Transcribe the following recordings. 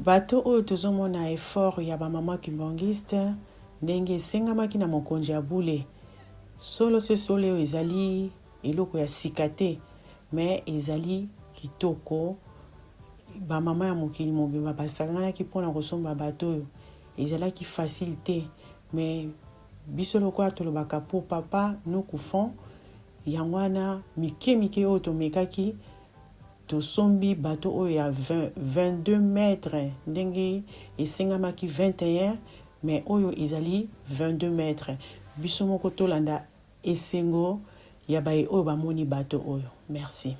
Bateau oyo tozomona effort ya ba maman kimbanguiste ndenge esengamaki na mokonzi ya bule solo se solo oyo ezali eloko ya sika te mais ezali kitoko ba mama ya mokili mobimba basanganaki mpona kosomba bato oyo ezalaki facile te mais biso lokola tolobaka pour papa nous kufons yango wana mike mike oyo tomekaki tosombi bato oyo ya 20, 22 mètre ndenge esengamaki 21 mais oyo ezali 22 mètre biso moko tolanda esengo ya baye oyo bamoni bato oyo merci.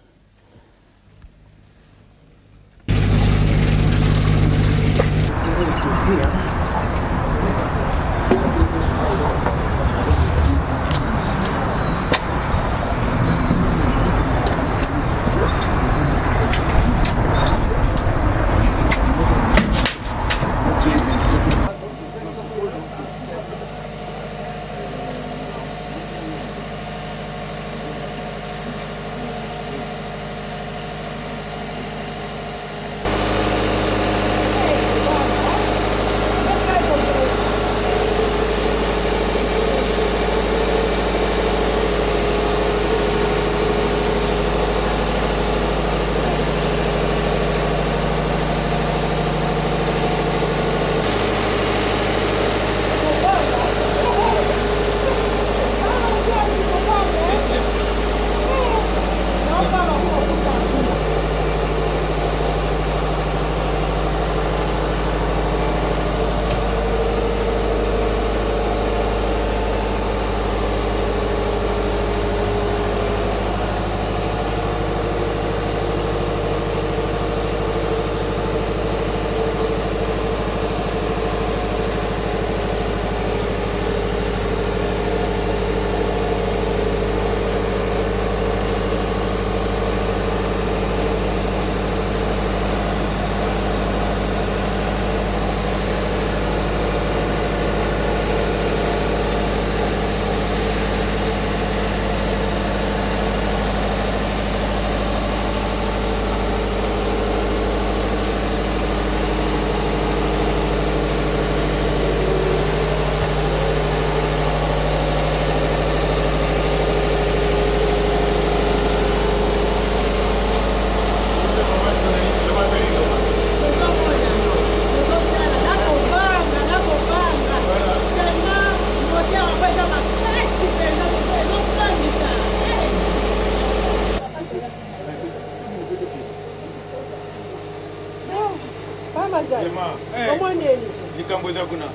Likambo eza kuna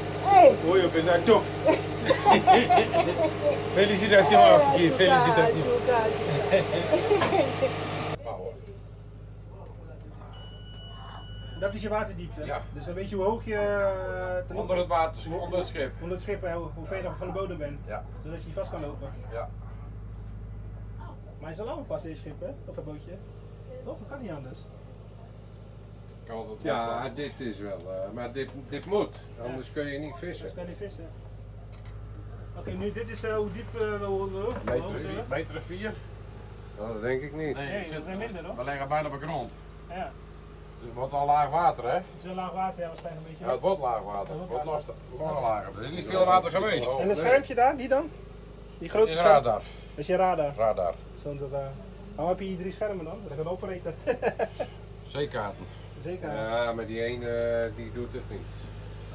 oyo mpenza top. Félicitations Afki, félicitations. Dat is je waterdiepte. Ja. Dus dan weet je hoe hoog je onder het water, onder het schip. Onder het schip, hoe ver je nog van de bodem bent. Ja. Zodat je niet vast kan lopen. Ja. Maar hij is wel aangepast in schip, hè? Of een bootje. Toch? Dat kan niet anders. Kan altijd ja, dit is wel, maar dit moet, anders kun je niet vissen. Anders kan je niet vissen. Oké, nu dit is hoe diep we onder. Meter of 4? Nou, dat denk ik niet. Nee, dat is minder hoor. We liggen bijna op de grond. Ja. Het wordt al laag water, hè? Het is al laag water, ja, waarschijnlijk een beetje. Ja, het wordt laag water. Het wordt nog lager. Er is niet veel water geweest. En het schermpje daar, die dan? Die grote is radar. Dat is je radar? Radar. Zo'n dat, waarom heb je hier 3 schermen dan? Dat is een operator. Zeekaarten. Zeekaarten. Ja, maar die ene die doet het niet.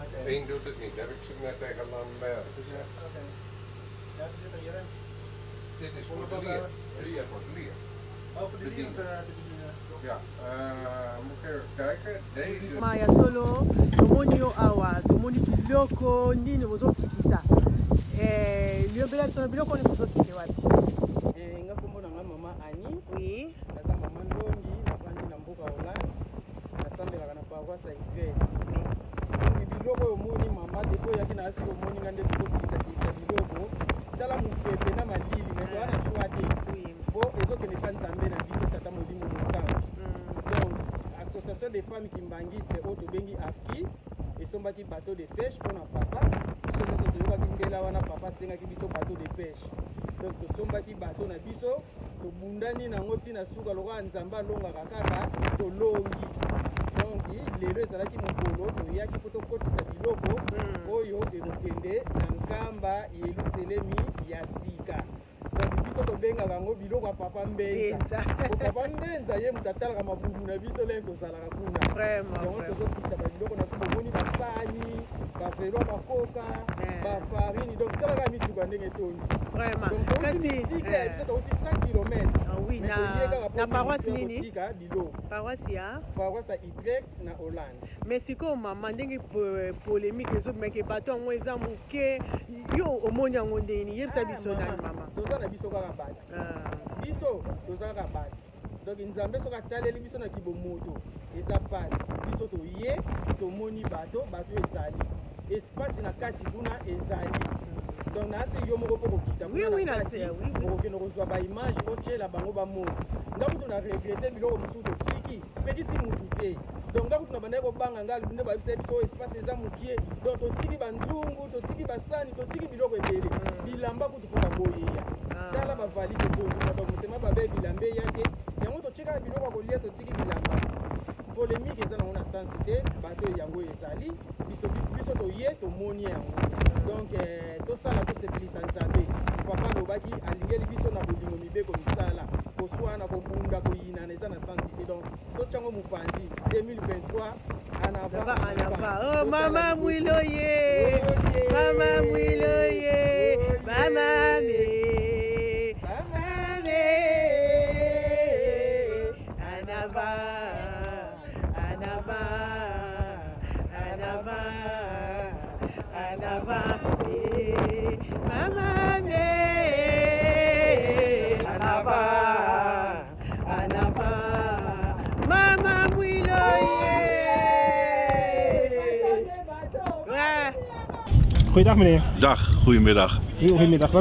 Okay. Eén doet het niet, dat heb ik ze net tegen Lambert gezegd. Oké. Ja, die zit aan je rem. Dit is voor de lier. Dit is voor de lier. Oh, voor de lier te bedienen. Ja, moet ik even kijken. Deze. Ma ya solo, tomoni yo awa, tomoni biloko nini bozokitisa. Liobela biso na biloko nyonso ozokite wapi? Nga kombo na nga mama Annie. Oui. Naza mama Ndongi, navandi na mboka Hollande. Nasambelaka na paroisse ya Yvette. Donc biloko oyo omoni mama depuis oyaki na asi omoni nga nde tozokitisa biloko. Tala mopepe na malili, mais toza na choix te. Po ezokende pa Nzambe na biso tata molimo mosantu. Donc association des femmes kimbanguistes oyo tobengi AFKI esombaki bateau de pêche mpona papa. Biso nyonso toyokaki mbela wana papa asengaki biso bateau de pêche. Donc tosombaki bateau na biso, tobundani nango ntina suka lokola Nzambe alongaka kaka tolongi. Donc lelo ezalaki mokolo toyaki mpo tokotisa biloko oyo ekokende na Nkamba Yeluselemi ya sika. Donc biso tobengaka yango biloko ya Papa Mbenza. Po Papa Mbenza ye moto atalaka mabumu na biso lenge tozalaka kuna. Yango tozokita ba biloko na biso, bomoni basani, ba velo ya bakoka, ba farine, donc tala kaka mituka ndenge etondi. Vraiment. Donc touti Kasi misika ya biso touti 100 kilomètres. Ah oui, Mais na toye kaka na mpo paroisse nini nini? kotika biloko. Paroisse ya Paroisse ya Utrecht na Hollande. Mais sikoyo mama ndenge polemique ezobima ke bato yango eza moke, yo omoni yango ndenge nini? Yebisa Ah, biso mama, nani mama. Toza na biso kaka bato. Ah. Biso toza kaka bato. Donc Nzambe soki ataleli biso na kibomoto eza pasi. Biso toye tomoni bato, bato ezali. Espace na kati kuna ezali. Donc na se yo moko mpo kokita kuna Oui, oui, na na kati, se, oui, oui. okokende kozwa ba image otiela bango bamona. Nga kutu na regrette biloko mosusu totiki, pekisi mutu te. Donc nga kutu na bandaki kobanga nga nde bayebisa biso espace eza mokie. Donc totiki banzungu, totiki basani, totiki biloko ebele. Bilamba kutu mpo baboyeya. Tala ba valise etondi kuna, donc motema babe bilamba eya te. Yango totie kaka biloko ya kolia, totiki bilamba. Polemique eza nango na sens te, bato yango ezali biso biso toye tomoni yango. Donc tosala tosepelisa Nzambe. Papa alobaki alingeli biso na bolingo mibeko misala, koswana, kobunda, koyinana eza na sens te. Donc totyango mopanzi 2023 en avant, En en avant. avant. Oh, mama Mwiloye, mama Mwiloye, mama me, mama me, en avant, en avant, en avant, en avant, eh, mama me, en avant, en avant, mama Mwiloye. Ouais. Goeiedag meneer. Dag, goedemiddag. Goedemiddag.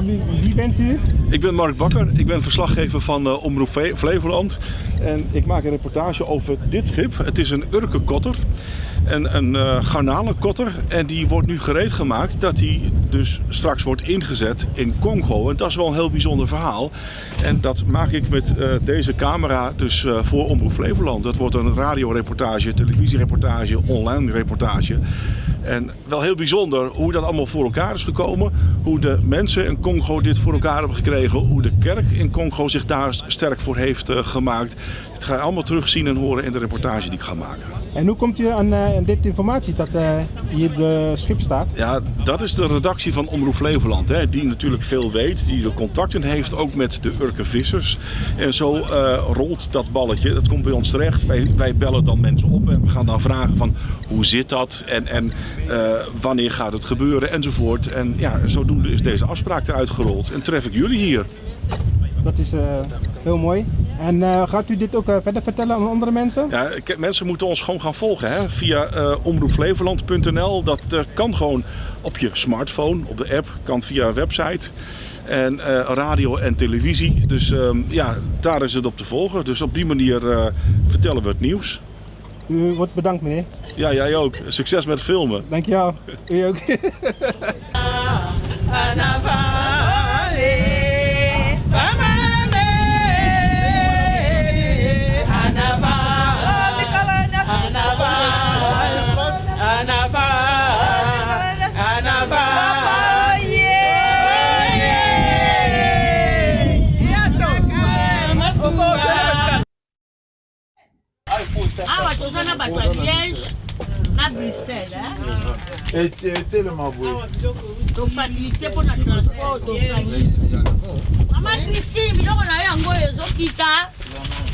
Wie bent u? Ik ben Mark Bakker, ik ben verslaggever van Omroep Flevoland. En ik maak een reportage over dit schip. Het is een Urkekotter, een garnalenkotter. En die wordt nu gereed gemaakt dat die dus straks wordt ingezet in Congo. En dat is wel een heel bijzonder verhaal. En dat maak ik met deze camera dus voor Omroep Flevoland. Dat wordt een radioreportage, televisiereportage, online reportage. En wel heel bijzonder hoe dat allemaal voor elkaar is gekomen. Hoe de mensen in Congo dit voor elkaar hebben gekregen. Hoe de kerk in Congo zich daar sterk voor heeft gemaakt. Dat ga je allemaal terugzien en horen in de reportage die ik ga maken. En hoe komt u aan dit informatie dat hier de schip staat? Ja, dat is de redactie van Omroep Flevoland. Hè, die natuurlijk veel weet, die de contacten heeft, ook met de Urker vissers. En zo rolt dat balletje, dat komt bij ons terecht. Wij bellen dan mensen op en we gaan dan vragen van hoe zit dat en wanneer gaat het gebeuren enzovoort. En ja, zodoende is deze afspraak eruit gerold en tref ik jullie hier. Dat is heel mooi. En gaat u dit ook verder vertellen aan andere mensen? Ja, mensen moeten ons gewoon gaan volgen, hè? Via omroepflevoland punt N L. Dat kan gewoon op je smartphone, op de app, kan via website. En radio en televisie. Dus daar is het op te volgen. Dus op die manier vertellen we het nieuws. U wordt bedankt, meneer. Ja, jij ook. Succes met filmen. Dankjewel. U ook. Awa toza na bato ya Liège na Bruxelles, hein? Etelema boye. Tofacilité mpona transport, tosali. Mama Christine, biloko na yo yango oyo ezokita,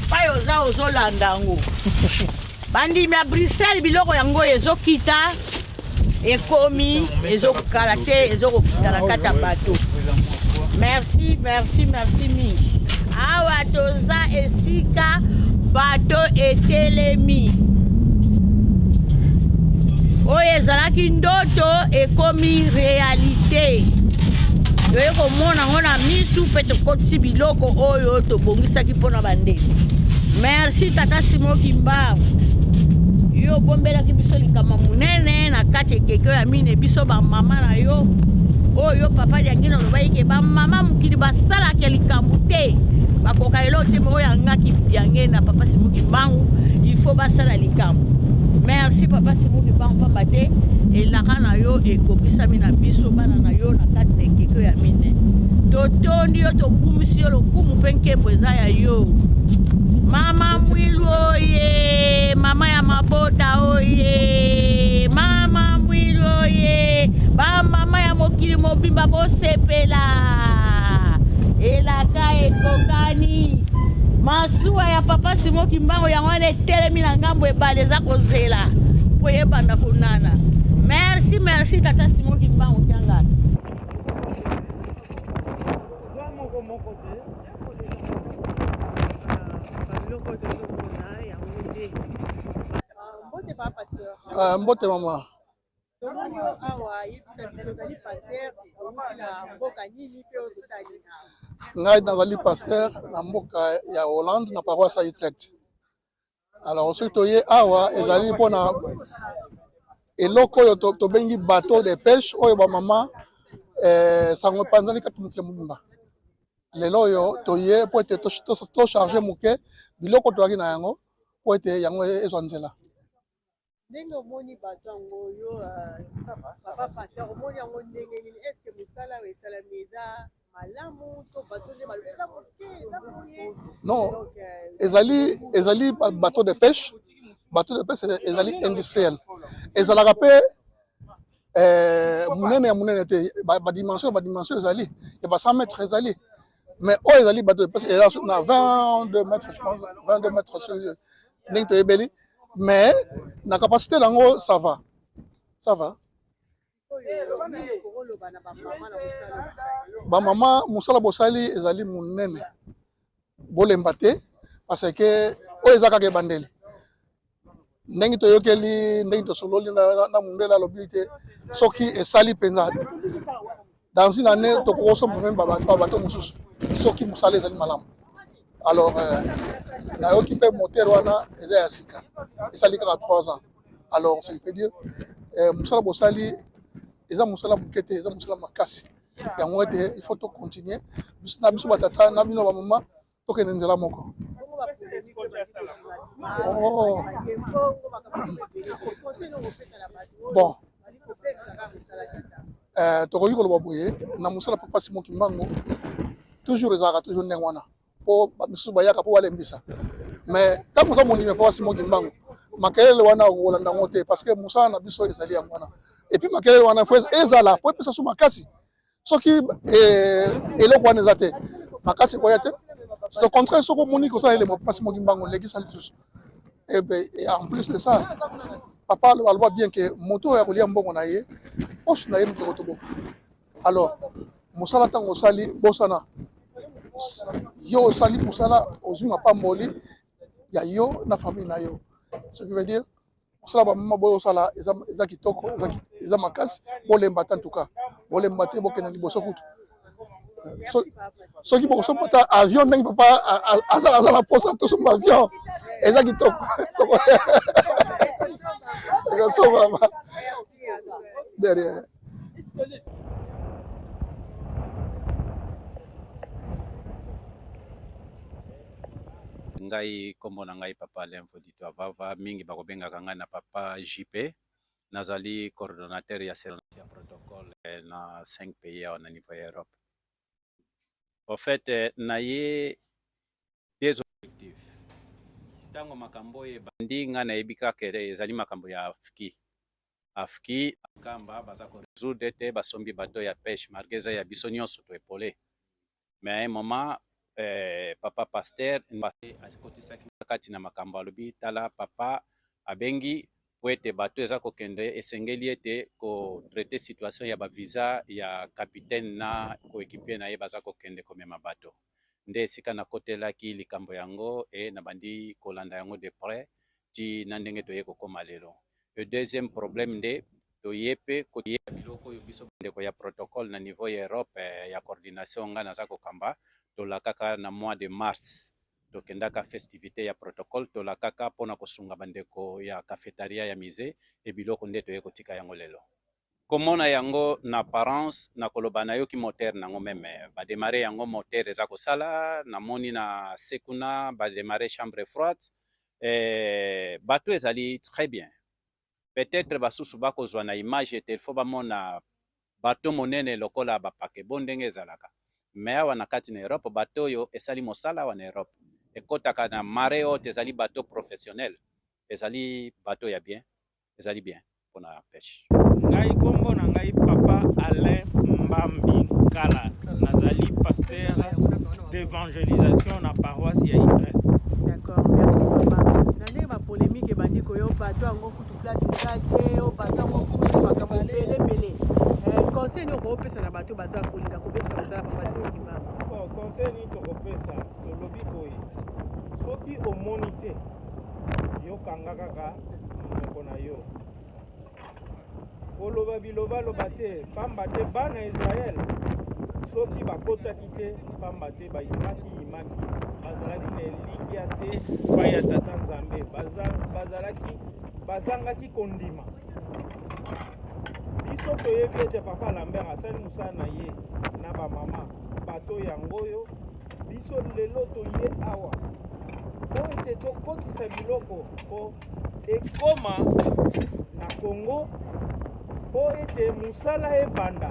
pai oza ozolanda yango. Bandimi ya Bruxelles, biloko yango oyo ezokita, ekomi, ezokala te, ezokokita na kati ya bato. Merci, merci, merci mingi. Awa toza esika bato etelemi. Oyo ezalaki ndoto ekomi réalité. Toye komona yango na misu mpe tokotisi biloko oyo tobongisaki mpona bandeko. Merci tata Simon Kimbangu. Yo obombelaki biso likama monene na kati ekeke oyo ya mine biso ba mama na yo. Oyo papa Diangina olobaki ke ba mama mokili basalaka likambo te. Bakoka eloko te, oyo angaki Diangina papa Simon Kimbangu, il faut basala likambo. Merci papa Simon Kimbangu, pamba te elaka na yo ekokisami na biso bana na yo na kati na ekeke ya mine. Totondi yo, tokumisi yo, lokumu mpe nkembo eza ya yo. Mama Mwilu oye, mama ya mabota oye, mama Mwilu oye, ba mama ya mokili mobimba bosepela, elaka ekokani. Masuwa ya papa Simon Kimbangu yango wana etelemi na ngambo ebale eza kozela mpo ebanda konana. Merci, merci tata Simon Kimbangu Kiangani. Biloko tozomona yango nde. Mbote papa pasteur. Ah, mbote mama. Tomoni yo awa, yebisa biso ozali pasteur outi na mboka nini mpe ozosala nini awa? Ngai nazali pasteur na mboka ya Hollande, na paroisse ya Utrecht. Alors soki toye awa, ezali mpona eloko oyo tobengi bateau de pêche oyo bamama sango epanzani kati mokili mobimba. Lelo oyo toye po ete tocharge moke biloko toyaki na yango po ete yango ezwa nzela. Ndenge omoni bato yango yo papa pasteur, omoni yango ndenge nini? Est ce que mosala oyo esalami eza malamu to bato nde balobi eza moke, eza boye? Non. Donc, Ezali bateau de pêche. Bateau de pêche ezali industriel, ezalaka mpe monene ya monene te. Badimension ezali ya ba 100 mètres ezali, mais oyo ezali bateau de pêche eza na 22 mètres, je pense 22 mètres soki ndenge toyebeli, mais na capacité nango, ça va, ça va. Oyo nini kokoloba na bamama na mosala oyo basali? Bamama, mosala bosali ezali monene, bolemba te, parce que oyo eza kaka ebandeli. Ndenge toyokeli, ndenge tosololi na mundele, alobi te soki esali mpenza, dans une année tokokosomba même babateau mosusu soki mosala ezali malamu. Alors nayoki mpe moteur wana eza ya sika, esali kaka 3 ans. Alors ce qui fait dire mosala bosali eza mosala moke te, eza mosala makasi. Yango ete il faut tocontinue na biso batata na bino bamama, tokende nzela moko. Bongo bapolémique oyo Oh. mbongo, makambo ebele, conseil nini okopesa na bato oyo Bon. bali kopekisaka mosala tata? Tokoki koloba boye: na mosala papa Simon Kimbangu toujours ezalaka toujours ndenge wana, mpo misusu bayaka mpo balembisa. Mais ntango oza mondimi papa Simon Kimbangu, makelele wana okolanda yango te, parce que mosala na biso ezali yango wana. Et puis makelele wana faut ezala po epesa so makasi. Soki eloko wana eza te, makasi ekoya te. C'est au contraire, soki omoni kosala elembo papa Simon Kimbangu, lekisa lisusu. Et ben, et en plus de ça, papa aloba bien ke moto oyo akolia mbongo na ye, poche na ye moto ekotoboka. Alors mosala, ntango osali, bosana yo osali mosala, ozwi mapamboli ya yo na famille na yo. Ce qui veut dire mosala bamama boyo osala eza kitoko, eza makasi. Bolemba te, en tout cas bolemba te, bokende liboso kutu. Soki bokosomba ata avion ndenge papa aza na posa tosomba avion, eza kitoko, tokosomba derrière. Ngai, nkombo na ngai papa Alain Vodito Avava, mingi bakobengaka ngai na papa JP. Nazali coordonnateur ya ya protocole na 5 pays awa na niveau ya Europe. Au fait, naye deux objectifs. Ntango makambo oyo ebandi, ngai nayebi kaka ezali makambo ya AFKI. AFKI kamba baza korésoudre te, basombi bateau ya pêche malgré eza ya biso nyonso toepole. Mais à un moment, papa pasteur akotisaki kati na makambo, alobi: "Tala, papa abengi po ete bato eza kokende, esengeli ete kotraite situation ya bavisa ya capitaine na coéquipier na ye baza kokende komema bato." Nde esika nakotelaki likambo yango e nabandi kolanda yango de près ti na ndenge toye kokóma lelo. Le deuxième problème nde toye mpe koya biloko oyo biso ndeko ya protocole na niveau ya Europe ya coordination ngai naza kokamba. Tolakaka na mois de mars, tokendaka festivité ya protocole, tolakaka mpona kosunga bandeko ya cafétéria ya musée e biloko nde toye kotika yango lelo. Komona yango na apparence, na koloba nayoki moteur nango même badémarre yango, moteur eza kosala. Namoni na se kuna badémarre chambre froide, bato ezali très bien. Peut-etre basusu bakozwa na image ete il faut bamona bateau monene lokola ba paquebot ndenge ezalaka. Mais awa na kati na Europe, bateau oyo esali mosala awa na Europe. Ekotaka na maree haute, ezali bateau professionnel. Ezali bateau ya bien, ezali bien pona peche. Ngai kombo na ngai papa Alain Mbambi Nkala, nazali pasteur d'evangelisation na paroisse ya Utrecht. D'accord, merci papa. Na ndenge ba polemique ebandi koyo bato yango kutu place eza te, o bato yango kutu makambo ebele ebele. Eh, conseil nini okopesa na bato baza kolinga kobebisa mosala papa Simon Kimbangu? Bon, conseil nini tokopesa? Tolobi boye, soki omoni te, yo kanga kaka monoko na yo. Koloba bilobaloba te, pamba te bana ya Israel soki bakotaki te, pamba te bayimaki yimaki, bazalaki na elikya te epai ya Tata Nzambe, bazalaki bazangaki kondima. Biso toyebi ete Papa Lambert asali mosala na ye na bamama bato yango oyo biso lelo toye awa mpo ete tokotisa biloko mpo ekoma na Congo mpo ete mosala ebanda.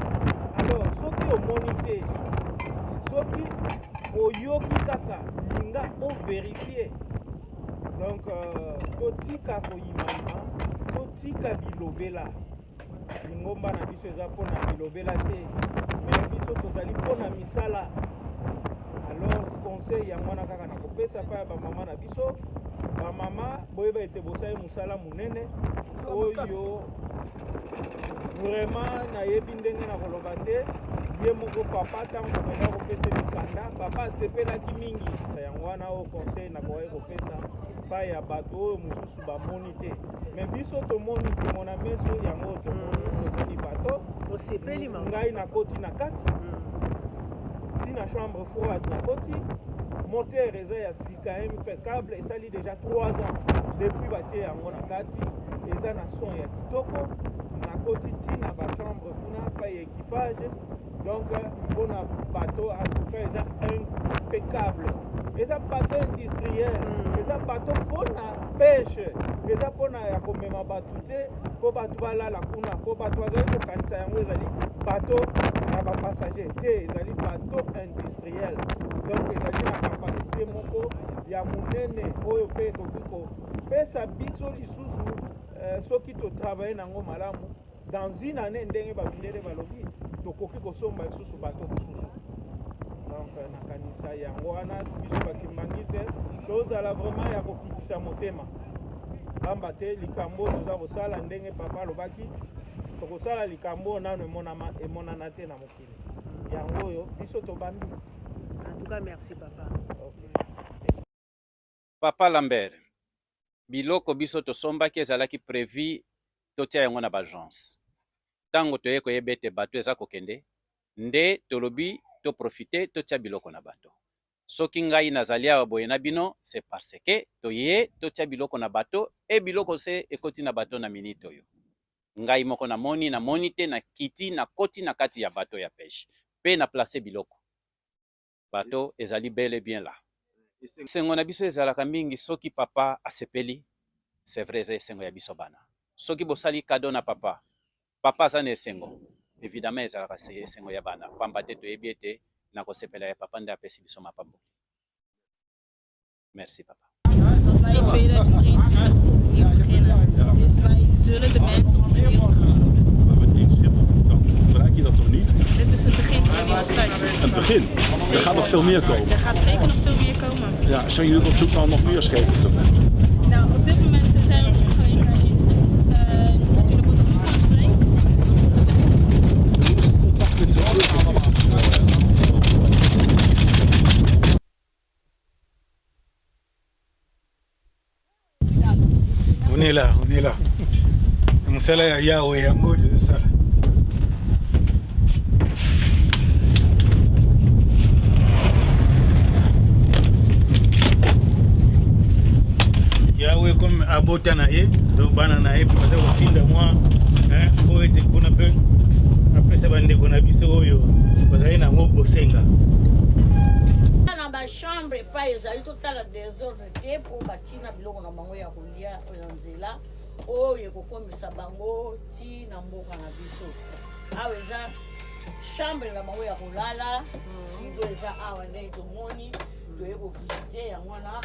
Alors soki omoni te, soki oyoki kaka, linga overifie. Donc euh, totika koyimayima, totika bilobela. Lingomba na biso eza mpo na bilobela te, mais biso tozali mpo na misala. Alors conseil yango wana kaka na kopesa epai ya bamama na biso. Bamama, boyeba ete bosali mosala monene oyo vraiment nayebi ndenge na koloba te. Ye moko papa ntango tokenda kopesa mikanda, papa asepelaki mingi. Yango wana oyo conseil nakokaki kopesa epai ya bato oyo mosusu bamoni te, me biso tomoni komona meso yango tomoni, tomoni bato. Osepeli mama? Ngai nakoti na kati ti na chambre froide, nakoti moteur eza ya sika impeccable, esali déjà 3 ans depuis batie yango na kati, eza na son ya kitoko. Nakoti ti na bachambre kuna pa ya équipage, donc mpona bateau en tout cas eza impeccable, eza bateau industriel, eza bateau mpona pêche, eza mpona ya komema bato te mpo bato balala kuna, mpo bato bazali kokanisa yango ezali bateau ya bapassager te, ezali bateau industriel. Donc ezali na capacité moko ya monene oyo mpe ekoki kopesa biso lisusu soki totravaille nango malamu dans une année, ndenge bamindele balobi, tokoki kosomba lisusu bato mosusu. Donc nakanisa yango wana biso bakimbangiste tozala vraiment ya kokitisa motema, pamba te likambo oyo toza kosala, ndenge papa alobaki, tokosala likambo oyo nano emonana te na mokili. Yango oyo biso tobandi. En tout cas merci papa. Okay. Papa Lambert, biloko biso tosombaki ezalaki prevu totia yango na ba agence. Tango toye koyeba ete bateau eza kokende, nde tolobi to profiter totia biloko na bateau. Soki ngai nazali awa boye na bino, c'est parce que toye totia biloko na bateau et biloko se ekoti na bateau na minute oyo. Ngai moko namoni, namoni te, nakiti, nakoti na kati ya bateau ya peche pe na placer biloko. Bateau ezali bel et bien là. Esengo na biso ezalaka mingi soki papa asepeli, c'est vrai eza esengo ya biso bana. Soki bosali cadeau na papa, papa aza na esengo, evidemment ezalaka esengo ya bana, pamba te toyebi ete na kosepela ya papa nde apesi biso mapamboli. Merci papa. Dat wij in 2023 opnieuw beginnen. Dus wij zullen de mensen op de wereld gaan. Maar met één schip, dan bereik je dat toch niet? Dit is het begin van een nieuwe start. Een begin? Er gaat nog veel meer komen. Er gaat zeker nog veel meer komen. Ja, zijn jullie ook op zoek naar nog meer schepen? Nou, op dit moment zijn we op zoek geweest naar iets natuurlijk wat de toekomst brengt. Hoe is het contact met de On est là, on est là. Mosala ya Yawe yango tozosala. Yawe comme abota na ye to bana na ye mpe baza kotinda mwa mpo ete kuna mpe apesa bandeko na biso oyo bazali na yango bosenga. Na bachambre epai ezali totala desordre te mpo batina biloko na bango ya kolia oyo nzela. oyo ekokomisa bango ti na mboka na biso. Awa eza chambre na bango ya kolala, frigo eza awa ndenge tomoni, toye kovisite yango wana,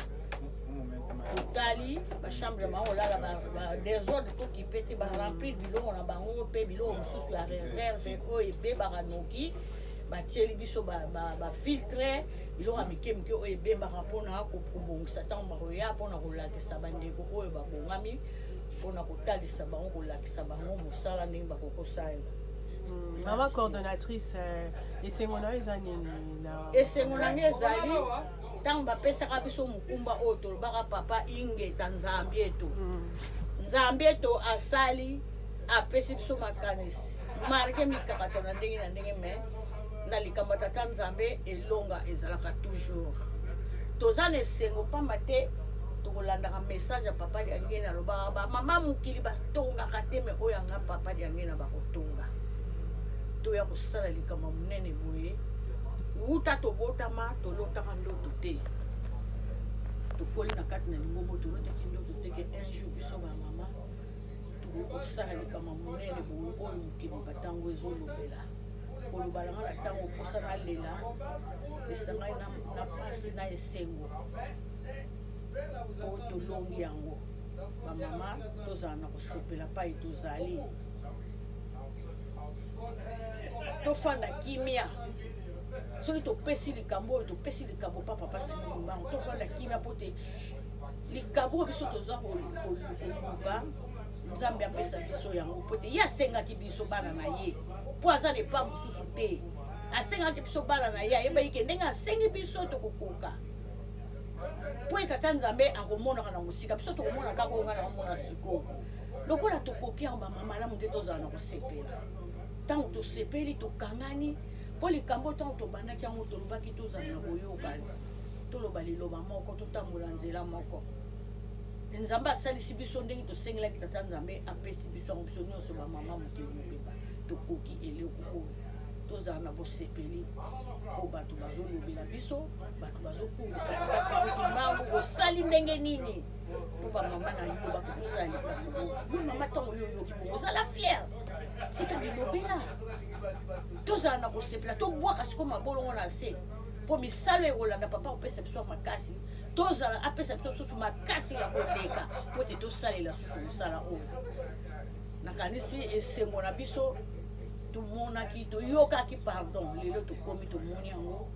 totali bachambre na bango kolala, badesordre tokipe te, baremplir biloko na bango mpe biloko mosusu ya reserve oyo ebebaka noki, batieli biso bafiltre, biloko ya mike mike oyo ebembaka mpona kobongisa ntango bakoya, mpona kolakisa bandeko oyo babongami, mpona kotalisa bango, kolakisa bango mosala ndenge bakoki kosalela. Mama coordonnatrice, esengo na yo eza nini na Esengo na ngai ezali ntango bapesaka biso mokumba oyo, tolobaka: "Papa, ingeta Nzambe eto, Nzambe eto asali, apesi biso makanisi malgré mikakatano na ndenge na ndenge, mais na likambo ya Tata Nzambe elonga ezalaka toujours." Toza na esengo pamba te tokolandaka message ya Papa Diangene. Alobaka bamama mokili batongaka te, mais oyo yanga Papa Diangene bakotonga. Toya kosala likambo ya monene boye. Wuta tobotama, tolotaka ndoto te. Tokoli na kati na lingombo, tolotaki ndoto te ke un jour biso bamama tokoki kosala likambo ya monene boye oyo mokili batango ezolobela. Koloba na nga na ntango mposa nalela, esangani na pasi na esengo mpo tolongi yango. Bamama, tozala na kosepela pai tozali, tofanda kimia. Soki topesi likambo oyo, topesi likambo pa Papa Simon Kimbangu, tofanda kimia mpo te likambo oyo biso toza koluka, Nzambe apesa biso yango, mpo te ye asengaki biso bana na ye, mpo aza na epa mosusu te. Asengaki biso bana na ye, ayebaki ke ndenge asengi biso tokokoka, mpo ete ata Nzambe akomonaka na mosika, biso tokomona kaka oyo ngai nakomona sikoyo. Lokola tokoki yango, bamama, malamu nde tozala na kosepela. Ntango tosepeli, tokangani, mpo likambo ntango tobandaki yango, tolobaki tozala na koyokana, toloba liloba moko, totambola nzela moko. Nzambe asalisi biso ndenge tosengelaki. Tata Nzambe apesi biso yango, biso nyonso bamama mokili mobimba tokoki eloko oyo. Tozala na bosepeli mpo bato bazolobela biso, bato bazokumbisa Papa Simon Kimbangu. Osali ndenge nini mpo bamama na yo bakokosala likambo oyo? Yo mama, ntango yo oyoki bongo, ozala fière, tika bilobela. Tozala na kosepela, tobwaka sikoyo mabolongo na se, mpo misala ekolanda. Papa kopesa biso ya makasi, tozala apesa biso susu makasi ya koleka mpo te tosalela susu mosala oyo. Nakanisi esengo na biso, tomonaki, toyokaki, pardon, lelo tokomi, tomoni yango,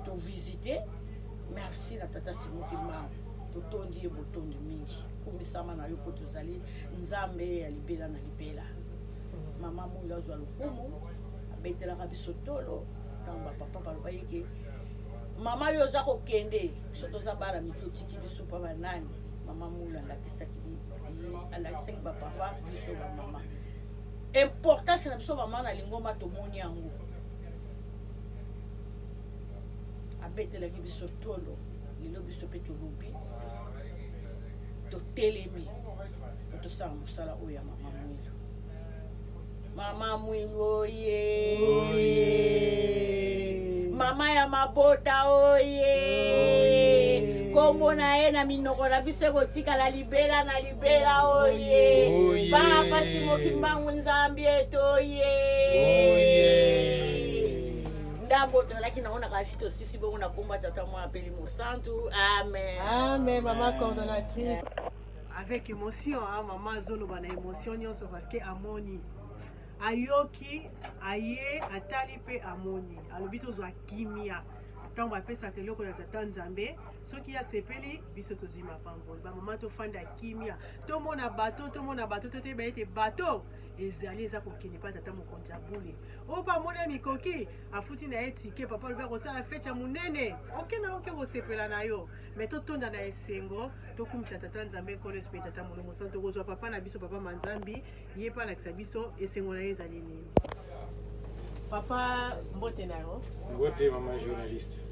tovisite. Merci na Tata Simon Kimbangu, totondi ye botondi mingi. Kumisama na yo mpo tozali Nzambe ya libela na libela. Mama Mwilo azwa lokumu, abetelaka biso tolo ntango bapapa baloba ye ke mama yo oza kokende, biso toza bana mike, otiki biso mpa banani? Mama Mwilo alakisaki, alakisaki bapapa biso bamama importance na biso mama na lingomba. Tomoni yango, abetelaki biso tolo. Lelo biso mpe tolobi, totelemi po tosala mosala oyo ya Mama Mwilu. Mama Mwilu oye, mama ya mabota oye, kombo na ye na minoko na biso ekotikala libela na libela oye. Papa Simon Kimbangu, Nzambe eto oye. Ndambo tozalaki nango na kasi tosisi bongo na kombo ya Tata, Mwana mpe Mosantu. Amen. Amen. Mama coordonnatrice, avec émotion, hein, mama azoloba na émotion nyonso parce que amoni, ayoki, aye, atali mpe amoni. Alobi tozwa kimia ntango bapesaka eloko na Tata Nzambe. Soki asepeli, biso tozwi mapamboli. Bamama, tofanda kimia, tomona bato, tomona bato, toyeba ete bato ezali eza kokende mpa Tata Mokonzi ya bule oyo mpe amoni ya mikoki, afuti na ye ticket. Papa alobi akosala fête ya monene. Oke na oke kosepela na yo, mais totonda na esengo, tokumisa Tata Nzambe, Nkolo Yesu mpe Tata Molimo Santo. Tokozwa papa na biso, Papa Manzambi, ye mpe alakisa biso esengo na ye ezali nini. Papa, mbote na yo. Mbote, mama journaliste.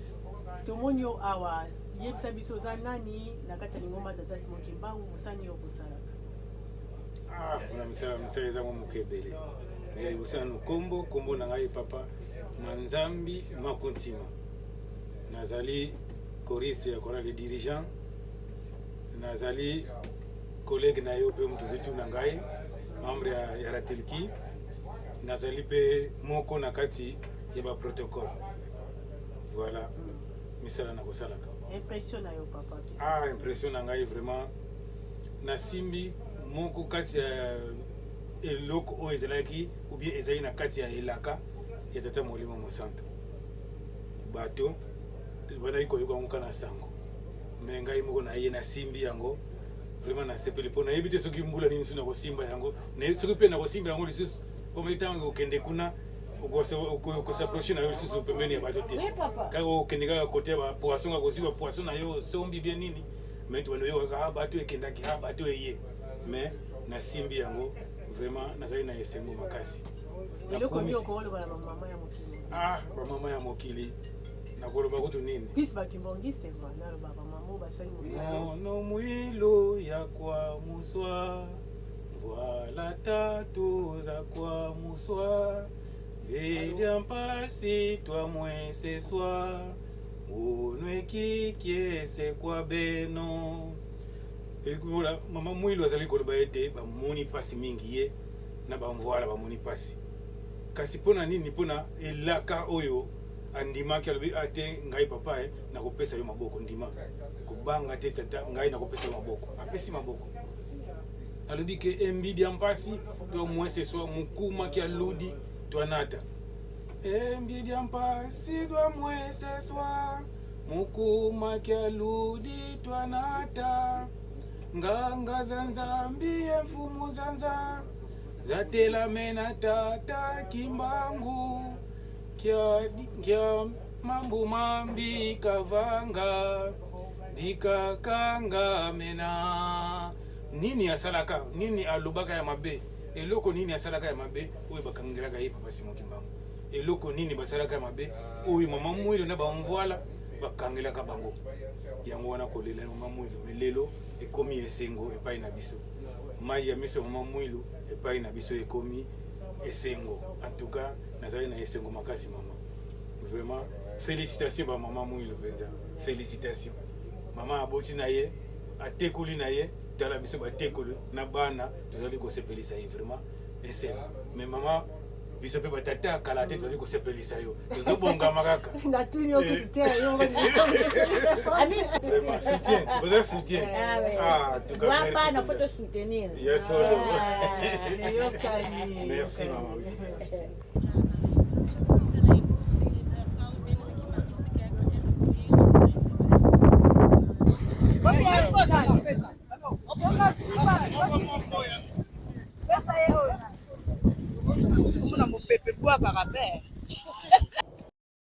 Tomoni yo awa, yebisa biso oza nani na kati ya lingomba Tata Simon Kimbangu, mosani yo kosalaka? Ah, mpona misala, misala eza mwa moke ebele, mais liboso nanu nkombo, nkombo na ngai Papa Manzambi Makuntima. Nazali choriste ya chorale dirigeant, nazali Collègue na yo mpe moto ozotuna ngai, membre ya, ya Ratelki, nazali mpe moko na kati ya ba protocole. Voilà misala na kosalaka. Impression na yo papa. Ah, impression na ngai vraiment nasimbi moko kati ya eloko oyo ezalaki ou bien ezali na kati ya elaka ya tata molimo mosantu bato bandaki koyoka yango kaka na sango me ngai moko naye nasimbi yango vraiment nasepeli mpo nayebi te soki mbula nini soki nakosimba yango soki mpe nakosimba yango lisusu mpo mai ntango okende kuna okosaproche na yo lisusu pembeni ya bato te kaka okende kaka kote ya bapoisson kaka kozwi bapoisson na yo osombi bien nini mai tobanda oyokaka ah, bato ekendaki ah, bato eye mais nasimbi yango vraiment nazali na esengo makasi eloko nini okoloba na bamama ya mokili ah bamama ya mokili nakoloba kutu nini pis bakimbongiste naloba bamama oyo basali mosala mono mwilo ya kwa muswa voilà tatu za kwa muswa velia mpasi twa mweseswa onwekikiese kwa beno Voilà, mama Mwilu azali koloba ete bamoni mpasi mingi ye na bamvuala bamoni mpasi kasi mpo na nini mpo na elaka oyo andimaki alobi a ah, te ngai papa e nakopesa yo maboko ndima kobanga te tata ngai nakopesa yo maboko apesi maboko alobi ke embidi ya mpasi to mwese swa mukuma kia ludi twanata embidi ya mpasi twa mwese swa Mukuma kya ludi twanata nganga za nzambi ye mfumu zanza zatelamena tata kimbangu kya, kya mambu mambi kavanga dikakangamena nini asalaka nini alobaka ya mabe eloko nini asalaka ya mabe oyo bakangelaka ye papa Simon Kimbangu eloko nini basalaka ya mabe oyo mama mwilo na bamvuala bakangelaka bango yango wana kolela ya mama mwilo me lelo ekomi esengo epai na biso mai ya miso ya mama mwilo epai na biso ekomi esengo en tout cas nazali na esengo makasi mama vraiment félicitation ba mama mwilo mpenza félicitation mama aboti na ye atekoli na ye tala biso batekoli na bana tozali kosepelisa ye vraiment esengo mais mama biso mpe batata kala te tozali kosepelisa yo tozobongama kaka natuni yo kutu te yo vraiment soutien tu besoin soutien ah en tout cas merci bana faut te soutenir yes solo eyokani merci maman oui.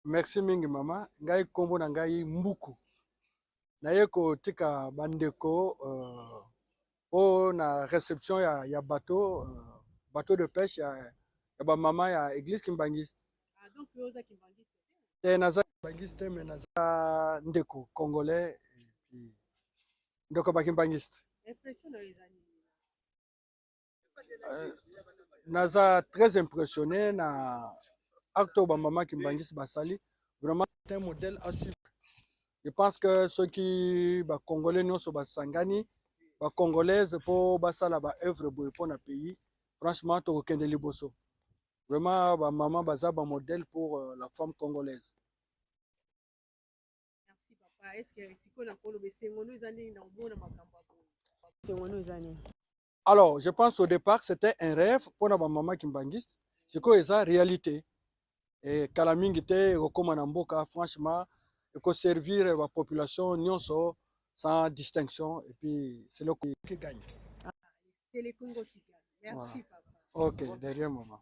Merci mingi mama, ngai kombo na ngai Mbuku. Naye kotika bandeko uh, po na reception ya, ya bateau uh, bateau de pêche ya, ya ba mama ya église Kimbanguiste. Ah, donc yo oza Kimbanguiste te? Naza Kimbanguiste te mais naza ndeko congolais et puis ndeko ba Kimbanguiste. Impression na yo eza nini? Euh, naza très impressionné na acte oyo bamama kimbangisi basali vraiment un modèle à suivre je pense que soki bacongolais nyonso basangani bacongolaise mpo basala baœuvre boye mpo na pays franchement tokokende liboso vraiment bamama baza bamodèle pour euh, la femme congolaise Merci papa. Est-ce que sikoyo nakoloba esengo no eza nini na komona makambo ya boye? Esengo no eza nini? Alors, je pense au départ, c'était un rêve pour la maman kimbanguiste. Sikoyo eza réalité. Et kala mingi te ekokoma na mboka, franchement, ekoservir ba population nyonso sans distinction et puis c'est le Congo qui gagne. Ah, c'est le Congo qui gagne. Merci voilà. papa. OK, derrière maman.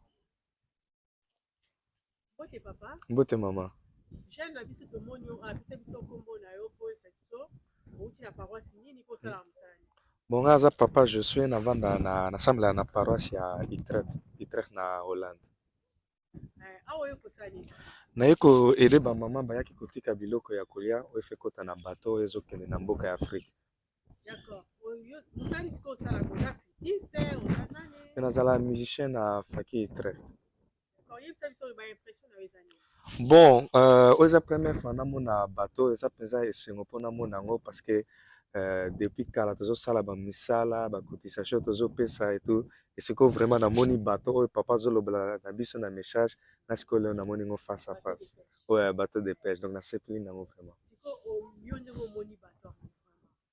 Mbote papa. Mbote mama. Jeanne na biso tomoni yo apesa biso nkombo na yo mpo oyebisa biso outi na paroisse nini mpo osalaka mosala nini? Bon nga aza papa Josue navanda na nasambelaka na paroisse ya Utrecht, Utrecht na Hollande. Eh, awa oye kosala nini? Naye ko aider ba mama bayaki kotika biloko ya kolia oyo efe kota na bateau oyo ezokende na mboka ya Afrique. D'accord. Mosala nini sikoyo osalaka? Oza flûtiste, oza nani? Pe nazala musicien na faculté Utrecht. Bon, euh, oyo eza première fois namona bateau, eza mpenza esengo mpo namona yango parce que Depuis kala tozosala bamisala, bacotisation tozopesa et tout. Esikoyo vraiment namoni bateau oyo papa azolobela na biso na message na sikoyo lelo namoni ngo face à face, oyo ya bateau de pêche. Donc nasepeli nango vraiment. Yo ndenge omoni bateau yango,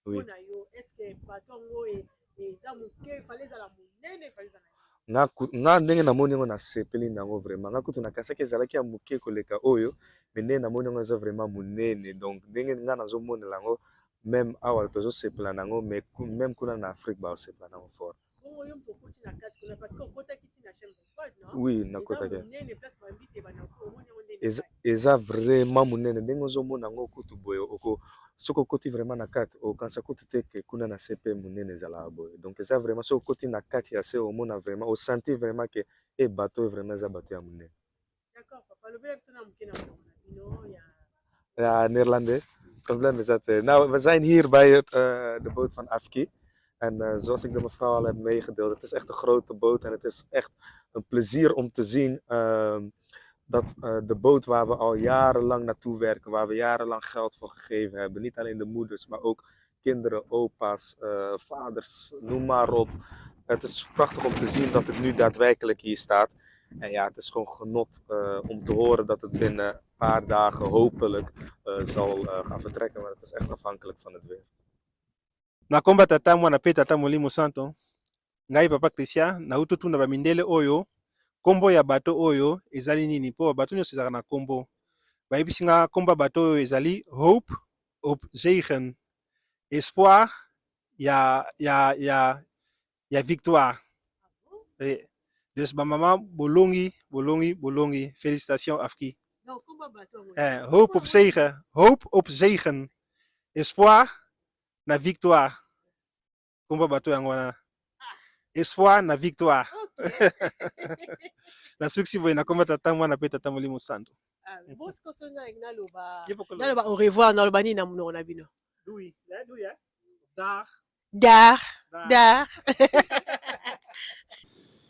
Oui. mpona yo, est ce que bateau yango eza moke, fallait ezala monene, fallait ezala Nga ndenge namoni yango, nasepeli nango vraiment. Nga kutu nakasaki ezalaki ya moke koleka oyo, mais ndenge namoni yango, eza vraiment monene. Donc ndenge nga nazomonela yango, même awa tozosepela nango, mais même kuna na Afrique baosepela nango fort. Bongo yo moto okoti na kati kuna, parce que okotaki ti na chambre froide, non? Oui, nakotaki. Eza monene, place bambisi ebanda, omoni yango ndenge? Eza vraiment monene. Ndenge ozomona yango kutu boye, soki okoti vraiment na kati, okanisa kutu te ke kuna na se mpe monene ezalaka boye. Donc eza vraiment, soki okoti na kati ya se, omona vraiment, osentir vraiment ke e bateau oyo vraiment eza bateau ya monene. D'accord, papa, lobela biso na moke na monoko na bino ya Ja, Nederlander. Probleem is dat. Nou, we zijn hier bij de boot van Afki. En zoals ik de mevrouw al heb meegedeeld, het is echt een grote boot. En het is echt een plezier om te zien dat de boot waar we al jarenlang naartoe werken, waar we jarenlang geld voor gegeven hebben, niet alleen de moeders, maar ook kinderen, opa's, vaders, noem maar op. Het is prachtig om te zien dat het nu daadwerkelijk hier staat. En ja, het is gewoon genot om te horen dat het binnen een paar dagen hopelijk zal gaan vertrekken. Maar het is echt afhankelijk van het weer. Na komba Tata, Mwana mpe Tata Molimo Santo. Ngai papa Christian nauti tuna bamindele oyo nkombo ya bateau oyo ezali nini, mpo bateau nyonso ezalaka na nkombo. Bayebisi nga nkombo ya bateau oyo ezali Hoop op Zegen, espoir ya victoire. Dus bamama bolongi, bolongi, bolongi. Félicitation Afki. Hoop op zegen, hoop op zegen, espoir na victoire. Nkombo bateau yango wana, espoir na victoire. Nasukisi boye, nakoma Tata, Mwana mpe Tata Molimo Santo. Naloba au revoir, naloba nini na monoko na bino? Dar. Dar, dar.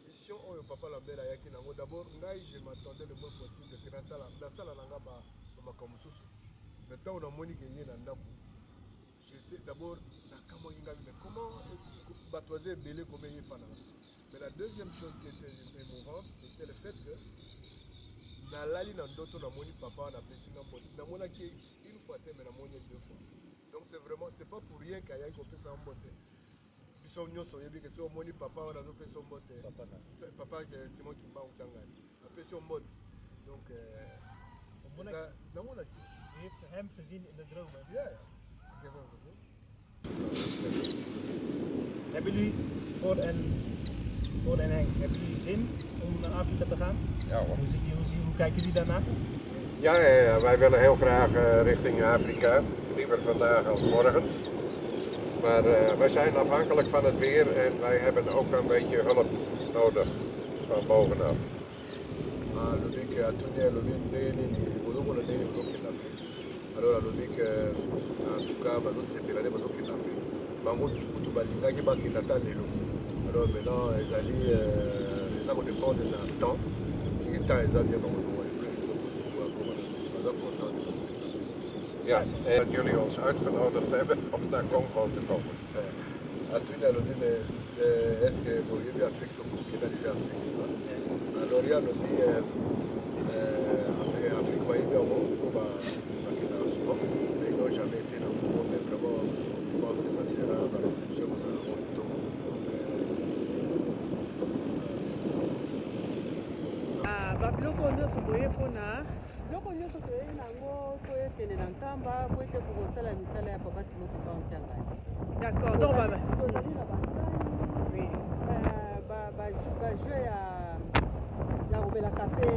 Mission oyo papa Lambert ayaki nango, d'abord ngai je m'attendais le moins possible ke nasala na nga bamakambo mosusu, mais ntango namoni ke ye na ndako, j'étais d'abord nakamwaki ngai, mais comment bato baza ebele kome ye epa na nga? Mais la deuxième chose qui était émouvante, c'était le fait que nalali na ndoto, namoni papa wana apesi nga mbote. Namonaki une fois te, mais namoni deux fois. Donc c'est vraiment, c'est pas pour rien qu'ayaki kopesa nga mbote. Biso nyonso oyebi ke soki omoni papa wana azopesa yo mbote, papa Simon Kimbangu Kiangani apesi yo mbote, donc namonaki. U heeft hem gezien in de dromen. Ja, ik heb hem gezien. Hebben jullie, Cor en Henk, hebben jullie zin om naar Afrika te gaan? Ja hoor. Hoe kijken jullie daarnaar? Ja, wij willen heel graag richting Afrika. Liever vandaag als morgen. Maar wij zijn afhankelijk van het weer en wij hebben ook een beetje hulp nodig van bovenaf. Alobi ke atuni, alobi ndenge nini bozomona, ndenge nini bozokende Afrique. Alors alobi ke en tout cas bazosepela nde bazokende Afrique. Bango kutu balingaki bakende ata lelo. Alors maintenant ezali eza kodépendre na temps. Soki temps eza bien, bakolongwa le plus vite possible akoma na Afrique. Baza content nde bazokende Afrique. Ja, en dat jullie ons uitgenodigd hebben om naar Congo te komen. Atuni, alobi mais est ce que boyebi Afrique, soki okenda déjà Afrique, c'est ça? Alors ye alobi Afrique bayebi yango mpo bakendaka souvent, mais ils n'ont jamais été na Congo. Mais vraiment je pense que ça sera baréception kozala yango kitoko. Donc Babiloko nyonso boye mpona biloko nyonso toyei nango po ekende na Nkamba po ete kosala misala ya papa Simon Kimbangu Kiangani. D'accord, donc baba. Tozali na basani, bajus ya komela kafe,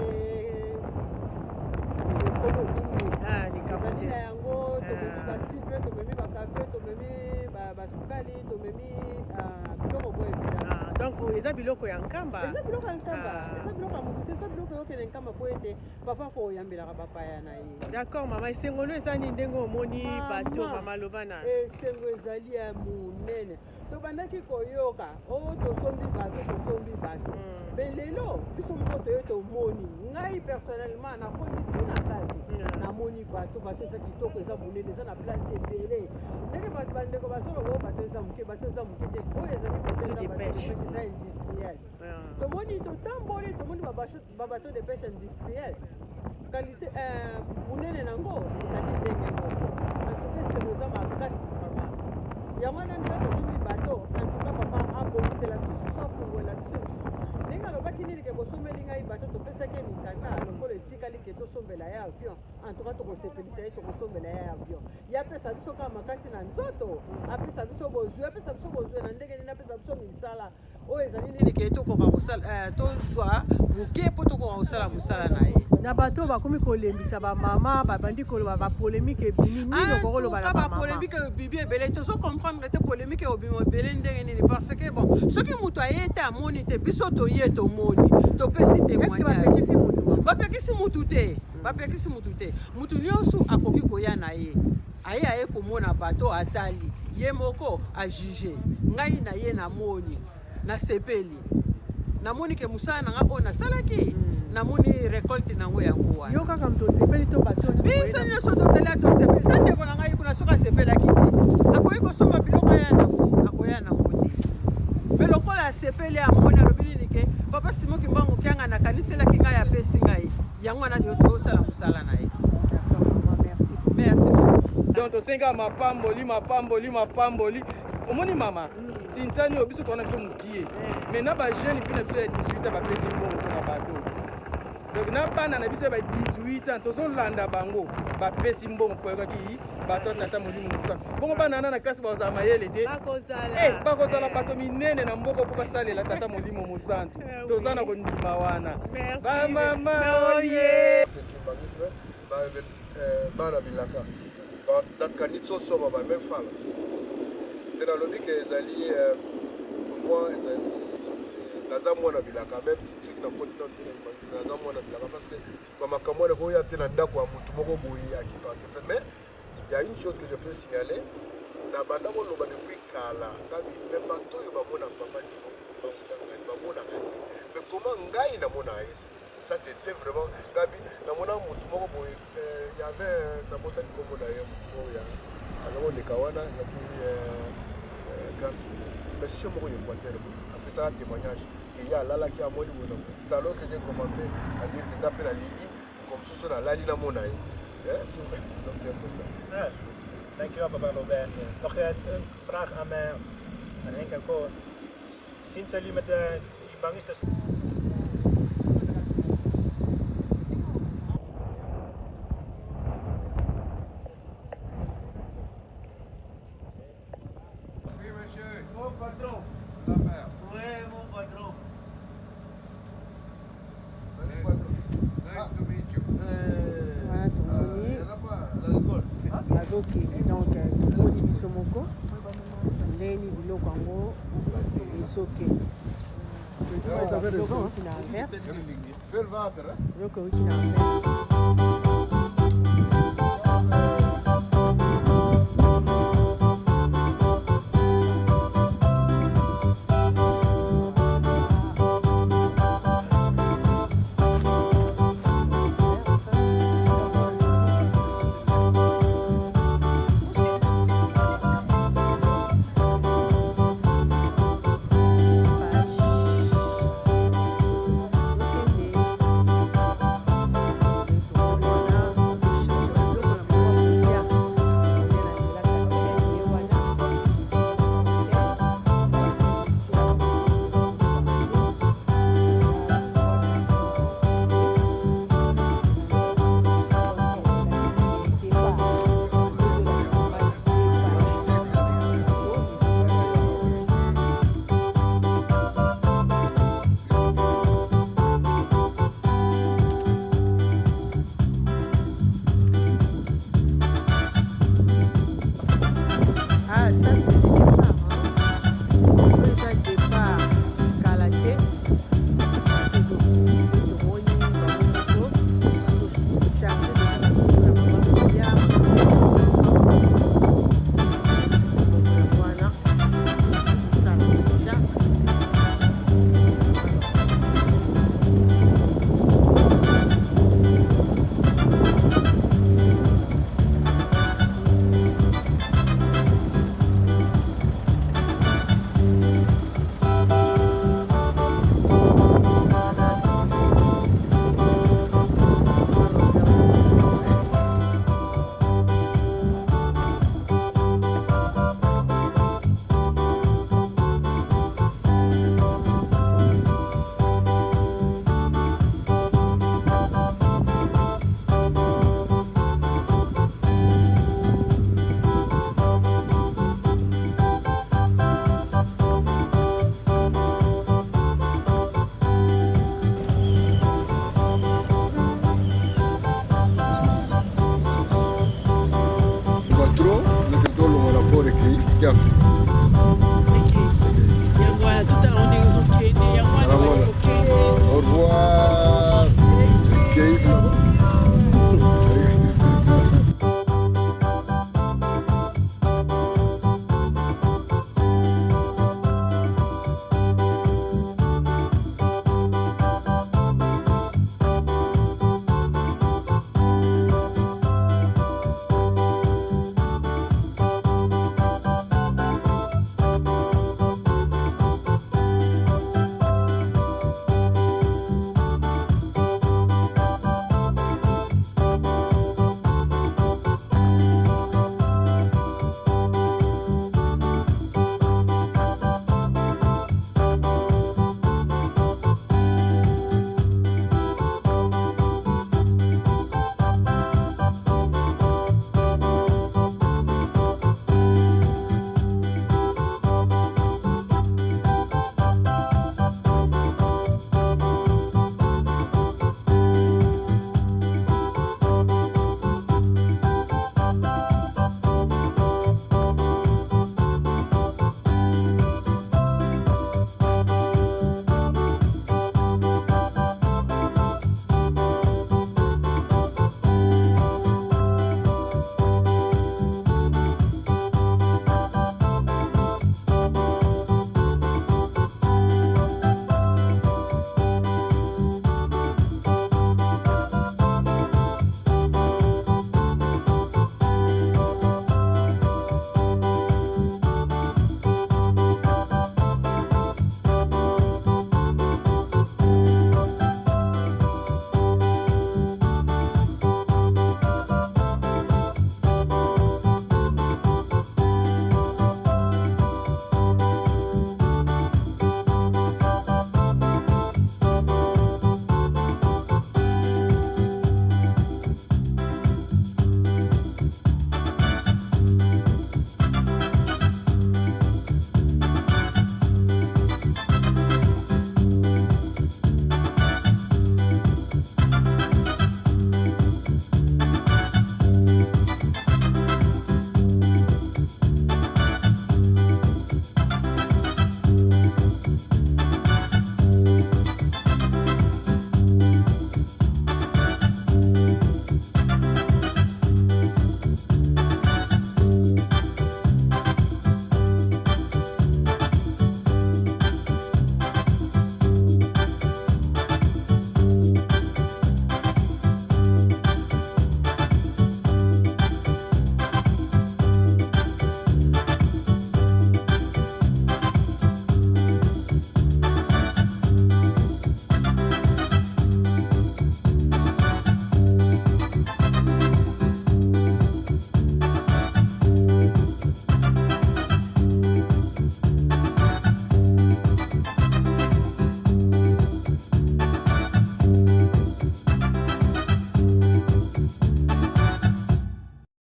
ekolo mingi likambo ezali na yango. Tomemi basucre, tomemi bakafe, tomemi basukali, tomemi biloko boye. Donc eza biloko ya Nkamba. Eza biloko ya Nkamba, eza biloko ya motu te, eza biloko. Tozokende Nkamba mpo ete papa akoyambelaka bapaya na ye. D'accord mama, esengo no eza nini ndenge omoni bato mama loba na? Esengo ezali ya monene. Tobandaki koyoka o oh, tosombi bato, tosombi bato. Mais lelo biso moko toye tomoni. Ngai personnellement nakoti ti na kati. Namoni bato, bato eza kitoko, eza monene, eza na place ebele. Ndenge bato bandeko bazoloba oyo bato eza moke, bato eza moke te. Oyo ezali bato eza bato de pêche, eza industriel. Tomoni totamboli, tomoni ba bateau de pêche industriel. Qualité monene nango ezali ndenge moko. En tout cas esengo eza makasi vraiment. Yango wana ndenge tosombi bateau, en tout cas papa abongisela biso lisusu, afungolela biso lisusu. Ndenge alobaki nini ke bosombeli ngai bateau, topesaki ye mikanda lokola etikali ke tosombela ye avion. En tout cas tokosepelisa ye, tokosombela ye avion. Ye apesa biso kaka makasi na nzoto, apesa biso bozwi, apesa biso bozwi na ndenge nini, apesa biso misala. Oyo ezali nini ke tokoka kosala, tozwa moke mpo tokoka kosala mosala na ye. Na bato oyo bakomi kolembisa bamama, babandi koloba bapolémique ebimi, nini okoki koloba na bamama? Bapolémique ebimi ebele, tozo comprendre te polémique obima ebele ndenge nini, parce que bon, soki moto aye te amoni te, biso toye tomoni, topesi témoignage. Bapekisi motu te, bapekisi motu te, motu nyonso akoki koya na ye. Aye aye komona bato, atali ye moko ajuge. Ngai na ye namoni, nasepeli, namoni ke mosala na ngai oyo nasalaki, namoni récolte nango yango wana. Yo kaka moto osepeli to bato? Biso nyonso tozali tosepeli. Ta ndeko na ngai kuna, soki asepelaki te, akoki kosomba biloko ya nango, akoya nango te. Me lokola asepeli, amoni, alobi nini ke papa Simon Kimbangu Kianga nakaniselaki ngai, apesi ngai yango wana, tosala mosala na ye. Merci. Donc tosenga mapamboli, mapamboli, mapamboli. Omoni mama Tintiani oyo biso towana biso mokie, mais na bajeune fille na biso ya 18 ans bapesi mbongo mpona bato. Donc na bana na biso ya ba 18 ans tozolanda bango, bapesi mbongo mpo oyokaki bato ya tata molimo mosantu. Bongo bana wana na classe bakozala mayele te, bakozala bato minene na mboka mpo basalela tata molimo mosantu. Toza na kondima wana, bamama oye. Bana bilaka nakanisi tosoma ba même fala nde nalobi ke ezali pour moi, ezali naza mwana bilaka, même si soki nakoti nano te na kimbanguisme, naza mwana bilaka parce que bamakambo wana ekoya te na ndako ya motu moko boye akipaka te. Mais il y a une chose que je peux signaler: na banda koloba depuis kala ngabi, mais bato oyo bamona papa Simon Kimbangu ngai bamonaka ye, mais comment ngai namonaka ye te? Ça c'était vraiment ngabi namona motu moko boye, y avait, nabosani nkombo na ye, motu moko ya aza koleka wana, ezalaki garçon, monsieur moko ya Équateur boye, apesaka témoignage ke ye alalaki, amoni boye na boye. C'est alors que j'ai commencé à dire que nga mpe nalingi comme soso nalali namona ye. Donc c'est un peu ça. Ah, dankjewel papa Robert. Nog een vraag aan Henk en Cor. Sinds jullie met de Kimbanguisten Oui, monsieur. Mon patron. Lambert. Ouais, mon patron. Nice to meet you. Wana tomoni bazokende, donc tomoni biso moko ndeni biloko yango ezokende. Biloko euti na Anvers, biloko euti na Anvers. Faites gaffe.